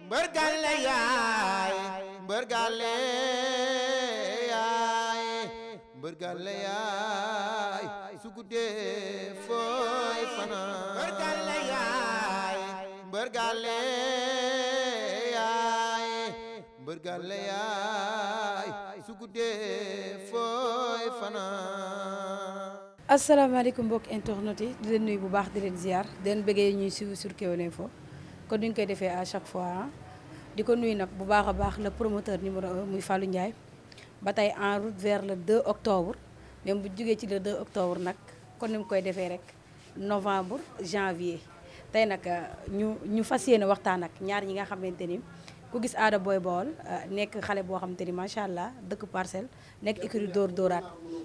mbër gàlle yaay mbër gàlle yaay mbër gàlle yaay su guddee fooy fanaan mbër gàlle yaay mbër gàlle yaay mbër gàlle yaay su guddee fooy fanaan. asalaamaaleykum mbokk internet yi di leen nuyu bu baax di leen ziar di leen bëggee ñuy suivre sur Kewel Info kon duñ koy defee à chaque fois di ko nuyu nag bu baax a baax le promoteur numéro 1 muy Fallou Ndiaye ba tey en route vers le 2 octobre même bu jógee ci le 2 octobre nag kon ni mu koy defee rek novembre janvier tey nag ñu fas yéene waxtaan ak ñaar ñi nga xamante ni ku gis Ada Boy Baol nekk xale boo xamante ni macha allah dëkk Parcelles nekk écurie Dóor Dóoraat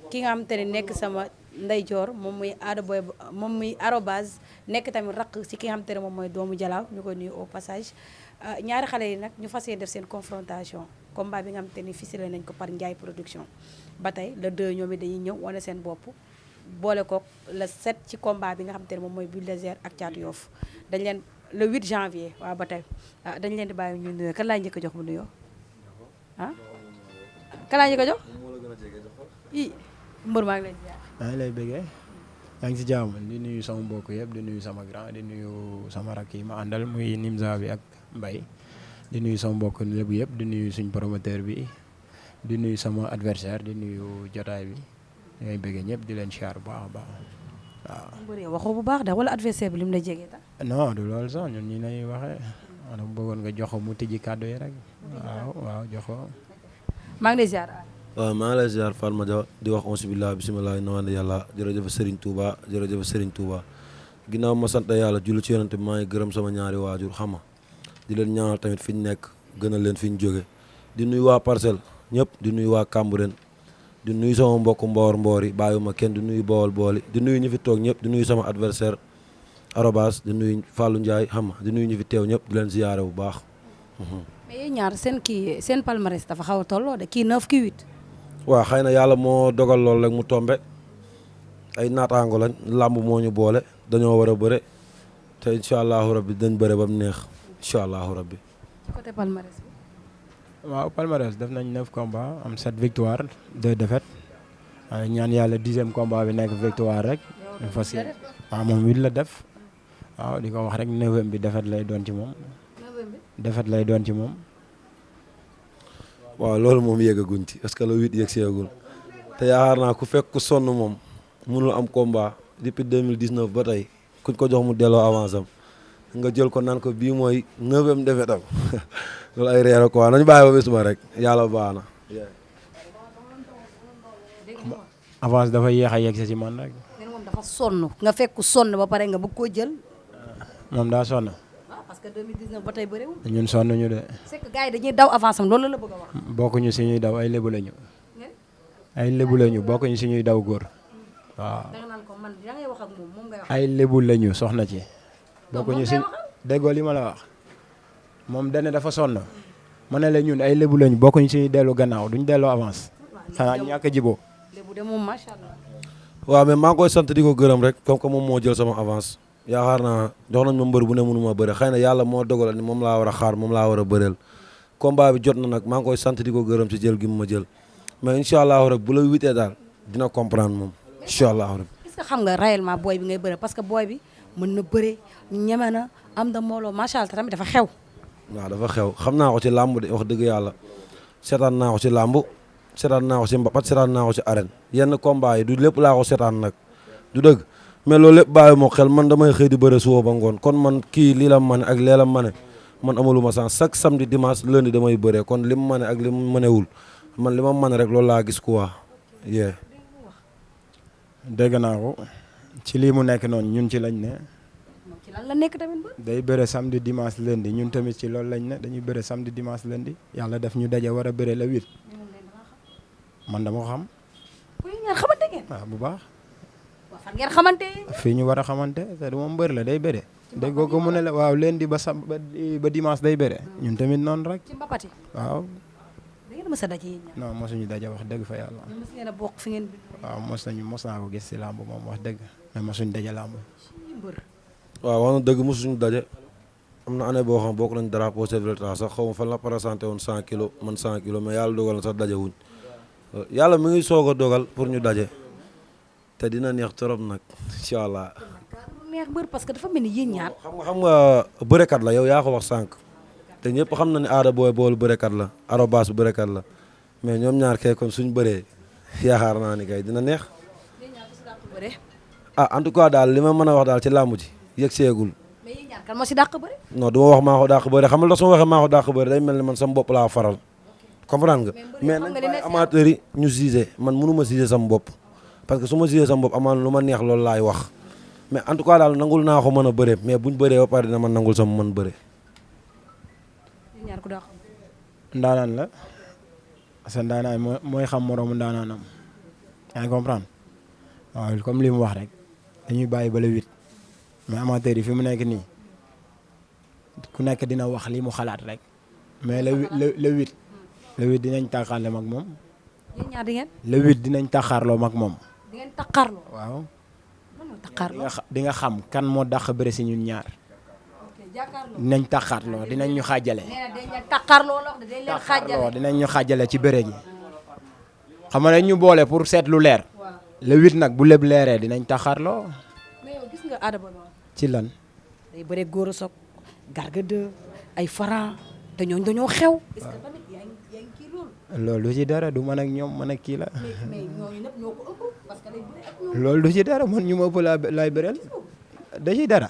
ki nga xamante ni nekk sama ndeyjoor moom muy Ada Boy moom muy arobase nekk tamit raq si ki nga xamante ne moom mooy doomu Jalaaw ñu koy nuyu au passage ñaari xale yi nag ñu fas yéene def seen confrontation combat bi nga xamante ni ficelé nañ ko par Ndiaye production ba tey le 2 ñoom it dañuy ñëw wane seen bopp boole ko le 7 ci combat bi nga xamante ne moom mooy Bulldozer ak Thiatou Yoff dañ leen le 8 janvier waaw ba tey dañ leen di bàyyi ñu nuyoo kan laa njëkk a jox bu nuyoo kan laa njëkk a jox i mbër maa ngi lay ziar. maa ngi lay bëggee yaa ngi si jàmm di nuyu sama mbokk yëpp di nuyu sama grand di nuyu sama rakk yi ma àndal muy Nimza bi ak Mbaye di nuyu sama mbokk lébu yëpp di nuyu suñ promoteur bi di nuyu sama adversaire di nuyu jotaay bi di ngay bëggee ñëpp di leen siyaar bu baax a baax waaw. mbër yow waxoo bu baax da wala adversaire bi lim la jege tax. non du loolu sax ñun ñi lay waxee maanaam bëggoon nga jox ko mu tijji kàddu yi rek waaw jox ko. maa ngi lay ziar. waaw maa ngi lay ziar Fatma Dia di wax onsi billah bisimilah nawaan yàlla jërëjëf Serigne Touba jërëjëf Serigne Touba ginnaaw ma sant yàlla julli ci yonante bi maa ngi gërëm sama ñaari waajur xam nga di leen ñaanal tamit fi ñu nekk gënal leen fi ñu jóge di nuyu waa Parcelles ñëpp di nuyu waa Cambérène di nuyu sama mbokk mboor yi bàyyiwuma kenn di nuyu Bawol booli di nuyu ñu fi toog ñëpp di nuyu sama adversaire arobas di nuyu Fallou Ndiaye xam nga di nuyu ñu fi teew ñëpp di leen ziyaare bu baax. mais yéen ñaar seen palmarès dafa xaw a tolloo de kii 9 kii 8. waaw xëy na yàlla moo dogal loolu rek mu tombe ay naataango lañ làmb moo ñu boole dañoo war a bëre te incha allahu rabbi dañ bëre ba mu neex incha allahu rabbi. ci côté palmarès bi. waaw palmarès def nañ 9 combats am 7 victoires 2 défaites ñaan yàlla 10e combat bi nekk victoire rek. fas yéene waaw moom 8 la def waaw di ko wax rek 9e bi défaite lay doon ci moom. 9e bi défaite lay doon ci moom. waaw loolu moom yeggaguñ ci parce que le 8 yegg seegul te yaakaar naa ku fekk ku sonn moom mënul am combat depuis 2019 ba tey kuñ ko jox mu delloo avance am nga jël ko naan ko bii mooy 9e défaite am loolu ay reer quoi nañu bàyyi ba bés ba rek yàlla baax na. avance dafa yéex a yegg si man rek. moom dafa sonn nga fekk ku sonn ba pare nga bëgg koo jël. moom daa sonn. parce que 2019 ba tey bëriwul. ñun sonn ñu de. c'est que gars yi dañuy daw avance am loolu la bëgg a wax. bokkuñu si ñuy daw ay lébu lañu. ay lébu lañu bokkuñu si ñuy daw góor waaw. da nga naan ko man da ngay wax ak moom ngay wax. ay lébu lañu soxna ci. bokkuñu si déggoo li ma la wax. moom dane dafa sonn. ma ne la ñun ay lébu lañu bokkuñu si ñuy dellu gannaaw duñ delloo avance. xanaa ñàkk a jiboo. lébu de moom macha allah. waaw mais maa ngi koy sant di ko gërëm rek comme que moom moo jël sama avance. yaakaar naa jox nañ ma mbër bu ne mënuma bëre xëy na yàlla moo dogal ni moom laa war a xaar moom laa war a bëreel combat bi jot na nag maa ngi koy sant di ko gërëm ci jël gi mu ma jël mais incha allahu rek bu la witee daal dina comprendre moom incha allahu rek. est-ce que xam nga réellement booy bi ngay bëre parce que booy bi mën na bëre ñeme na am da mbooloo macha allah tamit dafa xew. waaw dafa xew xam naa ko ci làmb de wax dëgg yàlla seetaan naa ko ci làmb seetaan naa ko ci mbapat seetaan naa ko ci arène yenn combat yi du lépp laa ko seetaan nag du dëgg. mais loolu lépp bàyyi moo xel man damay xëy di bëre suba ba ngoon kon man kii lii la mane ak lee la mane man amaluma sens chaque samedi dimanche lundi damay bëree kon li mu mane ak li mu manewul man li ma mane rek loolu laa gis quoi yee. dégg naa ko ci lii mu nekk noonu ñun ci lañ ne. ci lan la nekk tamit ba. day bëre samedi dimanche lundi ñun tamit ci loolu lañ ne dañuy bëre samedi dimanche lundi yàlla def ñu daje war a bëre la 8 man dama ko xam. ku ngeen xamante ngeen. waaw bu baax. fan ngeen xamante. fii ñu war a xamante te du moom mbër la day bëre. dégg ko mu ne la waaw lundi ba dimanche day bëre. ñun tamit noonu rek. ci mbapati. waaw. da ngeen mës a daje yéen ñaar. non mosuñu daje wax dëgg fa yàlla. mës ngeen a bokk fi ngeen. waaw mos naa ko gis si làmb moom wax dëgg mais mosuñu daje làmb. ci mbër. waaw wax na dëgg mosuñu daje am na année boo xam bokk nañ drapeau chef de l'État sax xaw ma fan la présenté woon 100 kilos man 100 kilos mais yàlla dogal na sax daje wuñ yàlla mi ngi soog a dogal pour ñu daje te dina neex trop nag incha allah. neex mbër parce que dafa mel ni yéen ñaar. xam nga bërekat la yow yaa ko wax sànq te ñëpp xam na ne Ada Boy Baol bërekat la Arobas bërekat la mais ñoom ñaar kay kon suñ bëree yaakaar naa ni kay dina neex. ah en tout cas daal li ma mën a wax daal ci làmb ji yëg seegul. mais yéen ñaar kan moo si dàq bëre. non du ma wax maa ko dàq bëre xam nga la su ma waxee maa ko dàq bëre day mel ni man sama bopp laa faral comprendre nga. mais nañ bàyyi amateurs yi ñu gisé man mënu ma gisé sama bopp parce que su ma gisé sama bopp amaan lu ma neex loolu laay wax mais en tout cas daal nangul naa ko mën a bëre mais buñ bëree ba pare dina man nangul sama mën bëre. yéen ñaar ku dàq. ndaanaan la parce que ndaanaan mooy xam moroomu ndaanaanam yaa ngi comprendre waaw comme li mu wax rek dañuy bàyyi ba le 8 mais amateurs yi fi mu nekk nii ku nekk dina wax li mu xalaat rek mais le 8 dinañ taxaarloo mag moom. yéen ñaar di ngeen. le 8 dinañ taxaarloo mag moom. di ngeen taxaarloo. waaw. lan mooy taxaarloo. di nga xam kan moo dàq bëre si ñun ñaar. ok jàkkaarloo. dinañ taxaarloo dinañ ñu xaajale. nee na dañ leen taxaarloo la wax dañ leen xaajale. dinañ ñu xaajale ci bëre gi. xam nga dañ ñu boole pour seet lu leer. waaw le 8 nag bu lépp leeree dinañ taxaarloo. mais yow gis nga Ada Boy ci lan. day bëre góor a soog Garga 2 ay Franc te ñooñu dañoo xew. est-ce que tamit yaa ngi kii loolu. loolu du ci dara du man ak ñoom man ak kii la. mais ñooñu ñëpp ñoo ko ëpp parce que day bëre ak ñoom. loolu du ci dara man ñu ma ëpp laay bëreel. da ci dara.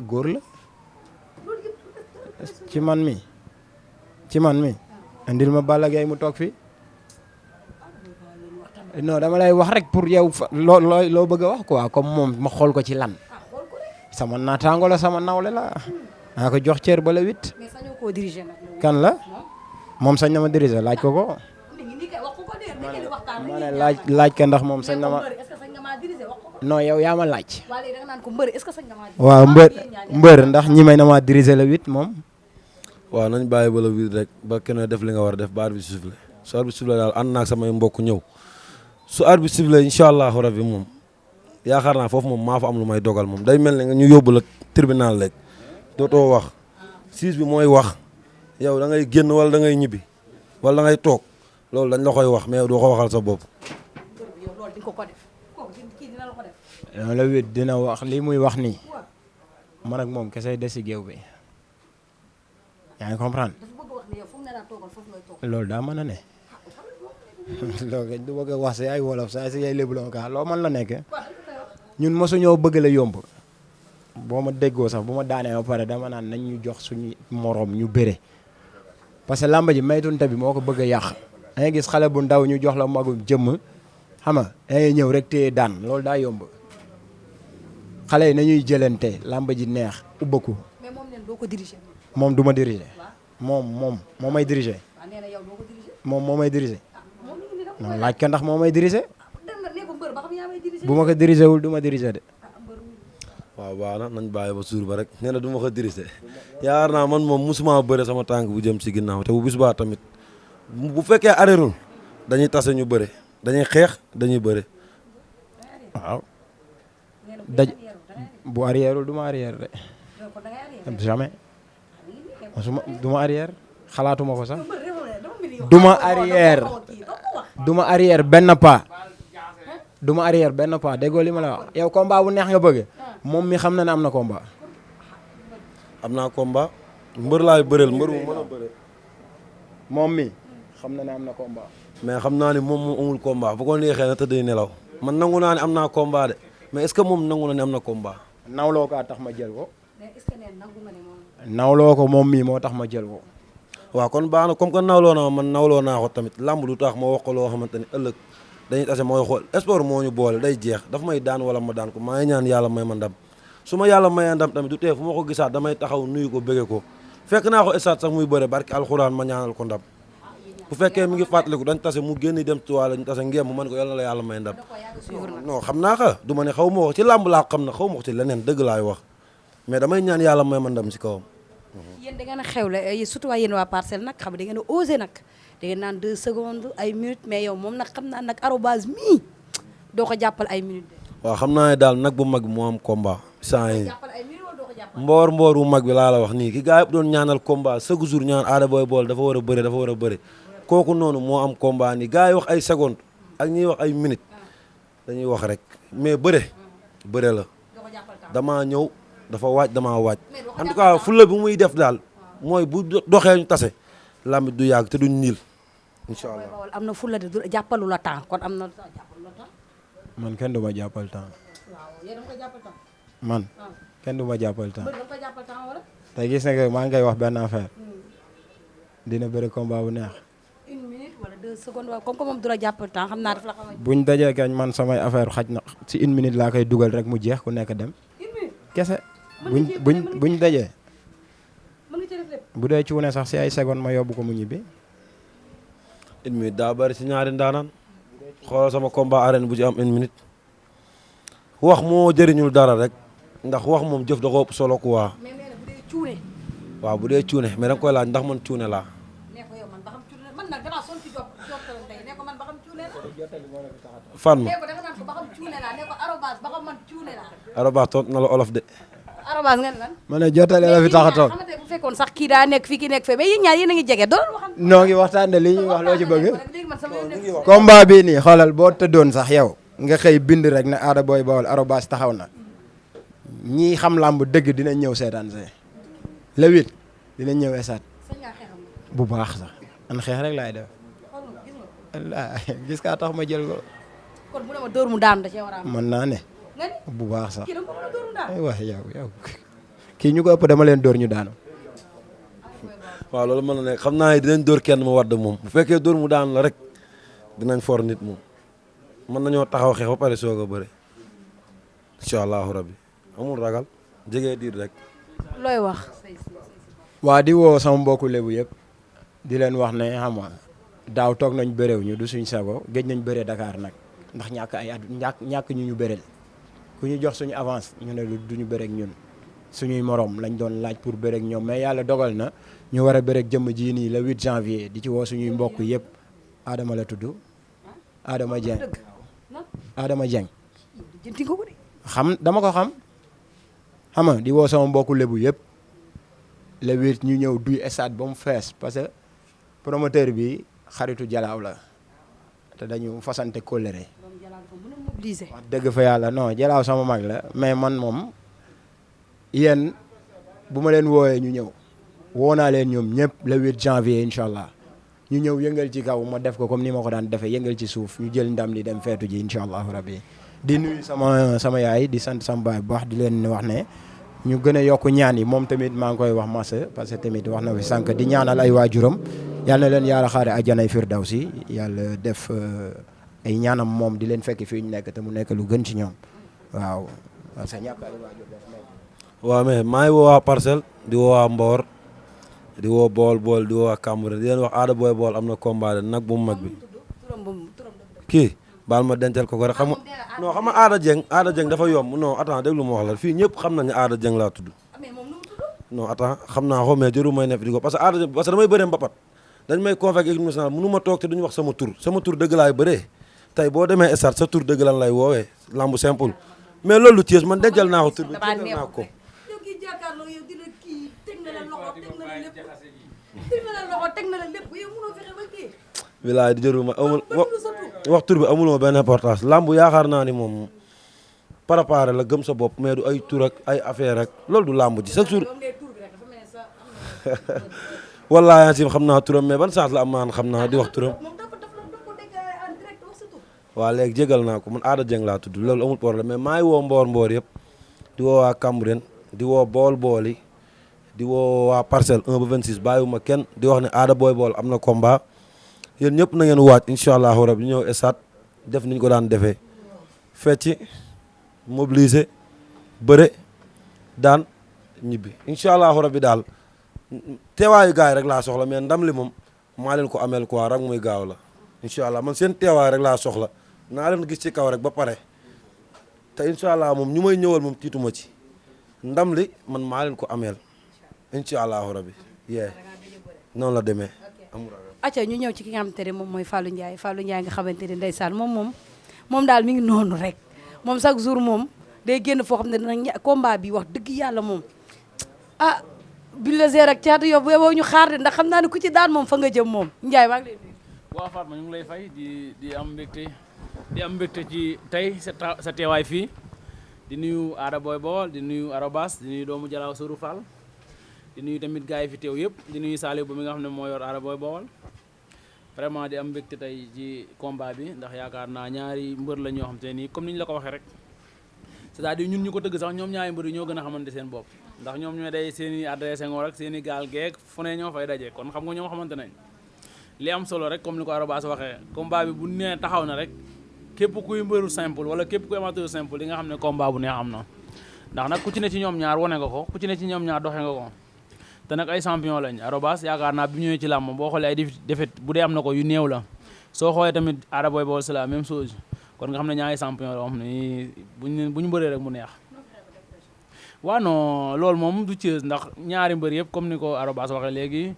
góor la. ci man mi. andil ma Balla Gaye mu toog fi. non dama lay wax rek pour yow loo bëgg a wax quoi comme moom ma xool ko ci lan. sama naataango la sama nawle la. naa ko jox cër ba la 8. mais sañoo koo diriger nag. kan la moom sañ na ma diriger laaj ko ko. ma ne laaj ka ndax moom sañ na ma. non yow yaa ma laaj. waaw mbër ndax ñi may na ma diriger la 8 moom. waaw nañ bàyyi ba la 8 rek ba kenn def li nga war a def ba arbitre bi sifflé su arbitre sifflé daal ànd naa ak samay mbokk ñëw su arbitre sifflé incha allahu rabbi moom yaakaar naa foofu moom maa fa am lu may dogal moom day mel ne nga ñu yóbbu la tribunal rek dootoo wax siis bi mooy wax yow da ngay génn wala da ngay ñibbi wala da ngay toog loolu dañ la koy wax mais doo ko waxal sa bopp. non la 8 dina wax lii muy wax nii man ak moom kese des si géew bi yaa ngi comprendre loolu daa mën a ne loolu du bëgg a wax si ay wolof saa si ay lébu la ka loo mën la nekk ñun mosuñoo bëgg la yomb boo ma déggoo sax bu ma daanee ba pare dama naan nañ ñu jox suñu moroom ñu bëre parce que làmba ji maytunte bi moo ko bëgg a yàq da ngay gis xale bu ndaw ñu jox la magum jëmm xam nga da ngay ñëw rek téye daan loolu daa yomb xale yi nañuy jëlante làmba ji neex ubbaku. mais moom neen doo ko diriger. moom du ma diriger. moom moo may diriger. moom moo may diriger. non laaj ka ndax moo may diriger. bu ma ko diriger wul du ma diriger de. waaw baax na nañ bàyyi ba suur ba rek nee na du ma ko diriger yaakaar naa man moom musuma bëre sama tànk bu jëm si ginnaaw te bu bis baa tamit bu fekkee arrêtul dañuy tase ñu bëre dañuy xeex dañuy bëre. waaw. bu arrièreul du ma arrière de. jamais. du ma arrière xalaatuma ko sax. du ma arrière benn pas. du ma arrière benn pas déggoo li ma la wax yow combat bu neex nga bëgg moom mi xam na ne am na combat. am naa combat mbër laay bëreel mbër mu mën a bëre. moom mi xam na ne am na combat. mais xam naa ne moom moo amul combat bu ko neexee na tëddee nelaw man nangu naa ne am naa combat de mais est-ce que moom nangu na ne am na combat. nawloo ko tax ma jël ko. nawloo ko moom mii moo tax ma jël ko. waaw kon baax na comme que nawloo na man nawloo naa ko tamit lamb du tax ma wax ko loo xamante ni ëllëg dañuy tase mooy xool sport moo ñu boole day jeex daf may daan wala ma daan ko maa ngi ñaan yàlla may ma ndam su ma yàlla mayee ndam tamit du tee fu ma ko gisaat damay taxaw nuyu ko bëgge ko fekk naa ko stade sax muy bëre barki alxuraan ma ñaanal ko ndam bu fekkee mi ngi fàttaliku dañ tase mu génn dem tuwaale ñu tase ngéem mu man ko yàlla na la yàlla may ndam non xam naa ko du ma ne xaw ma wax ci làmb laa xam na xaw ma wax ci leneen dëgg laay wax mais damay ñaan yàlla may ma ndam si kawam. yéen da ngeen a xewle surtout waa yéen waa Parcelles nag xam da ngeen a osé nag da ngeen naan 2 secondes ay minutes mais yow moom nag xam naa nag arobase mii doo ko jàppal ay minutes. waaw xam naa ne daal nag bu mag moo am combat. saa yi mboor wu mag bi laa la wax nii ki gars yëpp doon ñaanal combat chaque jour ñaan Ada Boy Baol dafa war a bëre kooku noonu moo am combat nii gars yi wax ay seconde ak ñuy wax ay minute dañuy wax rek mais bëre la damaa ñëw dafa waaj damaa waaj en tout cas fulla bi muy def daal mooy bu doxee ñu tase lamit du yàgg te duñ niil incha allah. am na fulla de du jàppalu la temps kon am na jàppalu la temps. man kenn du ma jàppal temps. waaw yéen a ngi koy jàppal temps. man kenn du ma jàppal temps. mbër da nga koy jàppal temps wala. tey gis nga maa ngi koy wax benn affaire dina bëri combat bu neex. 1 minute wala 2 secondes wala comme que moom du la jàppal temps xam naa daf la xam. buñ dajee kañ man samay affaire xaj na si 1 minute laa koy dugal rek mu jeex ku nekk dem. 1 minute kese buñ dajee. mën nga ci def lépp. bu dee cuune sax si ay secondes ma yóbbu ko mu ñibbi. 1 minute daa bëri si ñaari ndaanaan xoolal sama combat arène bu ci am 1 minute wax moo jëriñul dara rek ndax wax moom jëf da ko ëpp solo quoi. mais nee na bu dee cuune. waaw bu dee cuune mais da nga koy laaj ndax man cuune laa. nee ko yow man ba xam cuune man nag damaa sonn ci jottalante tey nee ko man ba xam cuune la. fan ma nee ko da nga naan ko ba xam cuune laa nee ko arobase ba xam man cuune laa. arobase tontu na la olof de. arobase ngeen lan. ma ne jottali la fi tax a toog. xamante bu fekkoon sax kii daa nekk fii kii nekk fee mais yéen ñaar yéen a ngi jege doon waxam. noo ngi waxtaan de li ñuy wax loo ci bëgg. léegi man sama yoon nekk. combat bii nii xoolal boo tëddoon sax yow nga xëy bind rek ne Ada Boy Baol arobase taxaw na ñii xam làmb dëgg dinañ ñëw seetaan see le 8 dinañ ñëw esaat sañ ngaa xeexam bu baax sax an xeex rek laay def xool nga gis nga. wallaahi gis kaa tax ma jël ko kon bu ne ma dóor mu daanu da cee war a am. mën naa ne nga ni bu baax sax kii da nga ko mën a dóor mu daanu. ay wax yow kii ñu ko ëpp dama leen dóor ñu daanu waaw loolu mën na nekk xam naa ne dinañ dóor kenn mu wadd moom bu fekkee dóor mu daan la rek dinañ for nit moom mën nañoo taxaw xeex ba pare soog a bëre incha allahu rabbi amul ragal jege diir rek. looy wax. waa di woo sama mbokku lébu yëpp di leen wax ne xam nga daaw toog nañ bëréew ñu du suñ sago géej nañ bëree Dakar nag ndax ñàkk ay at ñàkk ñu bëreel ku ñu jox suñu avance ñu ne duñu bëreek ñun suñuy morom lañ doon laaj pour bëreek ñoom mais yàlla dogal na ñu war a bëreek jëmm ji nii le 8 janvier di ci woo suñuy mbokk yëpp Adama la tudd Adama Dieng Adama Dieng jënti nga ko de. xam dama ko xam nga di woo sama mbokku lébu yëpp le 8 ñu ñëw duy stade ba mu fees parce que promoteur bi xaritu Jalaaw la te dañu fasante kóllëre wax dëgg fa yàlla non Jalaaw sama mag la mais man moom yéen bu ma leen wooyee ñu ñëw woo naa leen ñoom ñëpp le 8 janvier incha allah ñu ñëw yëngal ci kaw ma def ko comme ni ma ko daan defee yëngal ci suuf ñu jël ndam li dem feetu ji incha allahu rabbi di nuyu sama yaay di sant sama baay bu baax di leen wax ne ñu gën a yokk ñaan yi moom tamit maa ngi koy wax massa parce que tamit wax na fi sànq di ñaanal ay waajuram yàlla na leen yàlla xaare àjjanay firdawsi yàlla def ay ñaanam moom di leen fekk fii ñu nekk te mu nekk lu gën ci ñoom waaw parce que ñàkk ay waajur def nekk. waaw mais maa ngi woo waa Parcelles di woo waa Mbor di woo Bool di woo waa Cambérène di leen wax Ada Boy Baol am na combat de nag bu mu mag bi kii baal ma dencal ko rek xam nga non xam nga Ada Dieng dafa yomb non attends déglu ma wax la fii ñëpp xam nañu Ada Dieng laa tudd non attends xam naa ko mais jëru may nekk di ko parce que damay bëree mbapat dañ may convoqué équipe nationale mënu ma toog te duñu wax sama tur dëgg laay bëree tey boo demee stade sa tur dëgg lan lay woowee lambu simple mais loolu Thiès man dencal naa ko tur bi dencal naa ko wilaay di jëru ma amul wax tur bi amuloo benn importance lambu yaakaar naa ni moom préparé la gëm sa bopp mais du ay tur ak ay affaire rek loolu du lambu ji chaque jour wallaahi Yacine xam naa turam mais ban chance la am maan xam naa di wax turam waaw léegi jégal naa ko man Ada Dieng laa tudd loolu amul problème mais maa ngi woo mboor yëpp di woo waa Cambérène di woo bool yi di woo waa Parcelles 1 ba 26 bàyyiwuma kenn di wax ne Ada Boy Baol am na combat yéen ñëpp na ngeen waaj incha allahu rabi ñëw esat def niñ ko daan defee fecci mobiliser bëre daan ñibbi incha allahu rabi daal teewaayu gars yi rek laa soxla mais ndam li moom maa leen ko ameel quoi rek muy gaaw la incha allah man seen teewaay rek laa soxla naa leen gis ci kaw rek ba pare te incha allah moom ñu may ñëwal moom tiituma ci ndam li man maa leen ko ameel incha allahu rabi yee noonu la demee amul acca ñu ñëw ci ki nga xamante ne moom mooy Fallou Ndiaye nga xamante ne ndeysaan moom daal mi ngi noonu rek moom chaque jour moom day génn foo xam ne dina combat bi wax dëgg yàlla moom ah Bulldozer ak Thiatou Yoff boo ñu xaar de ndax xam naa ne ku ci daan moom fa nga jëm moom Ndiaye maa ngi lay nuyu. waaw Fatma ñu ngi lay fay di am mbégte ci tey sa teewaay fii di nuyu Ada Boy Baol di nuyu Arobas di nuyu doomu Jalaaw Sourou Fall di nuyu tamit gars yi fi teew yëpp di nuyu Saliou ba mi nga xam ne moo yor Ada Boy Baol vraiment di am mbégte tey ci combat bi ndax yaakaar naa ñaari mbër la ñoo xam te nii comme ni ñu la ko waxee rek c'est-à-dire ñun ñu ko tëgg sax ñoom ñaari mbër yi ñoo gën a xamante seen bopp ndax ñoom ñooy day seen i adressé ngoo rek seen i gaal geeg fu ne ñoo fay daje kon xam nga ñoom xamante nañ li am solo rek comme ni ko Arobas waxee combat bi bu nee taxaw na rek képp kuy mbëru simple wala képp kuy amateur simple li nga xam ne combat bu neex am na ndax nag ku ci ne ci ñoom ñaar wane nga ko ku ci ne ci ñoom ñaar doxe nga ko te nag ay champion lañ Arobas yaakaar naa bi ñëwee ci làmb boo xoolee ay défaite bu dee am na ko yu néew la soo xoolee tamit Ada Boy Baol c'est la même chose kon nga xam ne ñaari champion la xam ne bu ñu bëree rek mu neex waaw non loolu moom du Thiès ndax ñaari mbër yëpp comme ni ko Arobas waxee léegi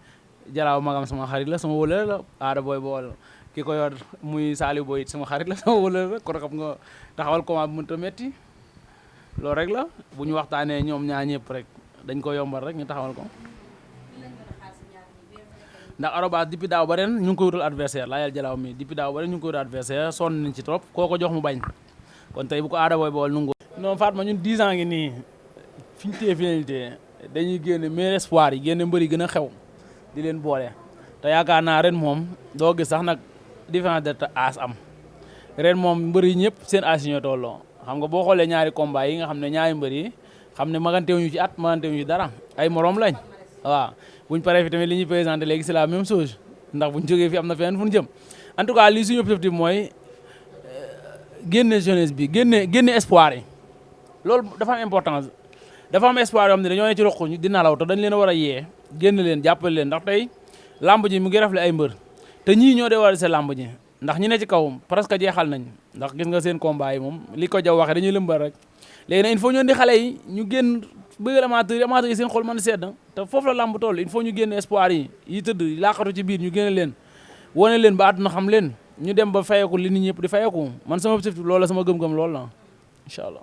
Jalaaw magam sama xarit la sama wëlëre la Ada Boy Baol ki ko yor muy Saliou Boy it sama xarit la sama wëlëre la kon xam nga taxawal combat bu mënta metti loolu rek la bu ñu waxtaanee ñoom ñaar ñëpp rek dañ ko yombal rek ñu taxawal ko ndax Arobas depuis daaw ba ren ñu ngi koy wutal adversaire laajal Jalaaw mi depuis daaw ba ren ñu ngi koy wutal adversaire sonn nañ ci trop koo ko jox mu bañ kon tey bu ko Ada Boy Baol nungu non Fatma ñun 10 ans ngi nii fi ñu téye finalité dañuy génne meilleur espoir yi génne mbër yi gën a xew di leen boole te yaakaar naa ren moom doo gis sax nag différence de âge am ren moom mbër yi ñëpp seen âge ñoo tolloo xam nga boo xoolee ñaari combat yi nga xam ne ñaari mbër yi xam ne magantewuñu ci at magantewuñu ci dara ay morom lañ waaw buñ paree fi tamit li ñuy présenté léegi c'est la même chose ndax buñ jógee fi am na feneen fu ñu jëm en tout cas li suñu objectif mooy génne jeunesse bi génne espoir yi loolu dafa am importance dafa am espoir yoo xam ne dañoo ne ci roq di nalaw te dañ leen a war a yee génn leen jàppale leen ndax tey lamb ji mu ngi rafle ay mbër te ñii ñoo dee war a se lamb ji ndax ñi ne ci kaw presque jeexal nañ ndax gis nga seen combat yi moom li ko jaw waxee dañuy lëmbal rek léegi nag il faut ñu indi xale yi ñu génn bëggal amateur yi seen xol mën a sedd te foofu la lamb toll il faut ñu génn espoir yi tëdd laaxatu ci biir ñu génne leen wane leen ba àdduna xam leen ñu dem ba fayeku li nit ñëpp di fayeku man sama objectif loolu la sama gëm-gëm loolu la incha allah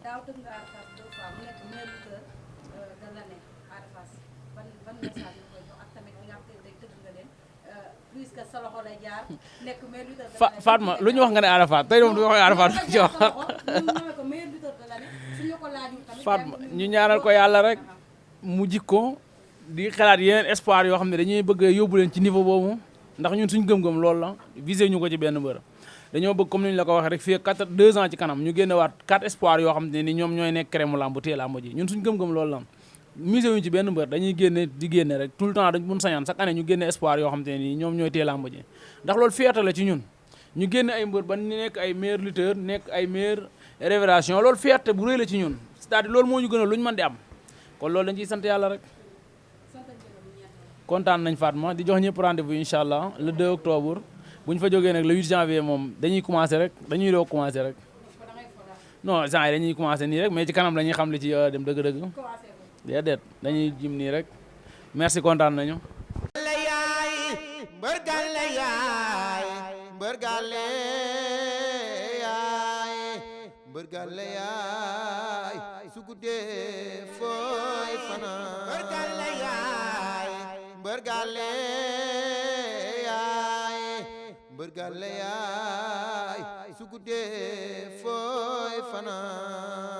Fatma lu ñu wax nga ne Ada Fass tey moom du wax Ada Fass ci wax Fatma ñu ñaanal ko yàlla rek mu jikko di xalaat yeneen espoir yoo xam ne dañuy bëgg yóbbu leen ci niveau boobu ndax ñun suñ gëm-gëm loolu la visé ñu ko ci benn mbër dañoo bëgg comme ni ñu la ko waxee rek fii 2 ans ci kanam ñu génne waat 4 espoir yoo xam ne ni ñoom ñooy nekk crème lamb téye lamb ji ñun suñ gëm-gëm loolu la misé wuñu ci benn mbër dañuy génne rek tout le temps dañ mun sañaan chaque année ñu génne espoir yoo xam te ne nii ñoom ñooy téye lamb ji ndax loolu fierté la ci ñun ñu génne ay mbër ba nekk ay meilleur lutteur nekk ay meilleur révélation loolu fierté bu rëy la ci ñun c'est-à-dire loolu moo ñu gënal lu ñu mën di am kon loolu dañ ciy sant yàlla rek kontaan nañ Fatma di jox ñëpp rendez-vous incha allah le 2 octobre bu ñu fa jógee nag le 8 janvier moom dañuy commencé rek dañuy doog commencé rek non gens yi dañuy commencé nii rek mais ci kanam dañuy xam li ci dem dëgg-dëgg déedéet dañuy jim nii rek merci kontaan nañu mbër gàlle yaay mbër gàlle yaay mbër gàlle yaay su guddee fooy fanaan mbër gàlle yaay mbër gàlle yaay mbër gàlle yaay su guddee fooy fanaan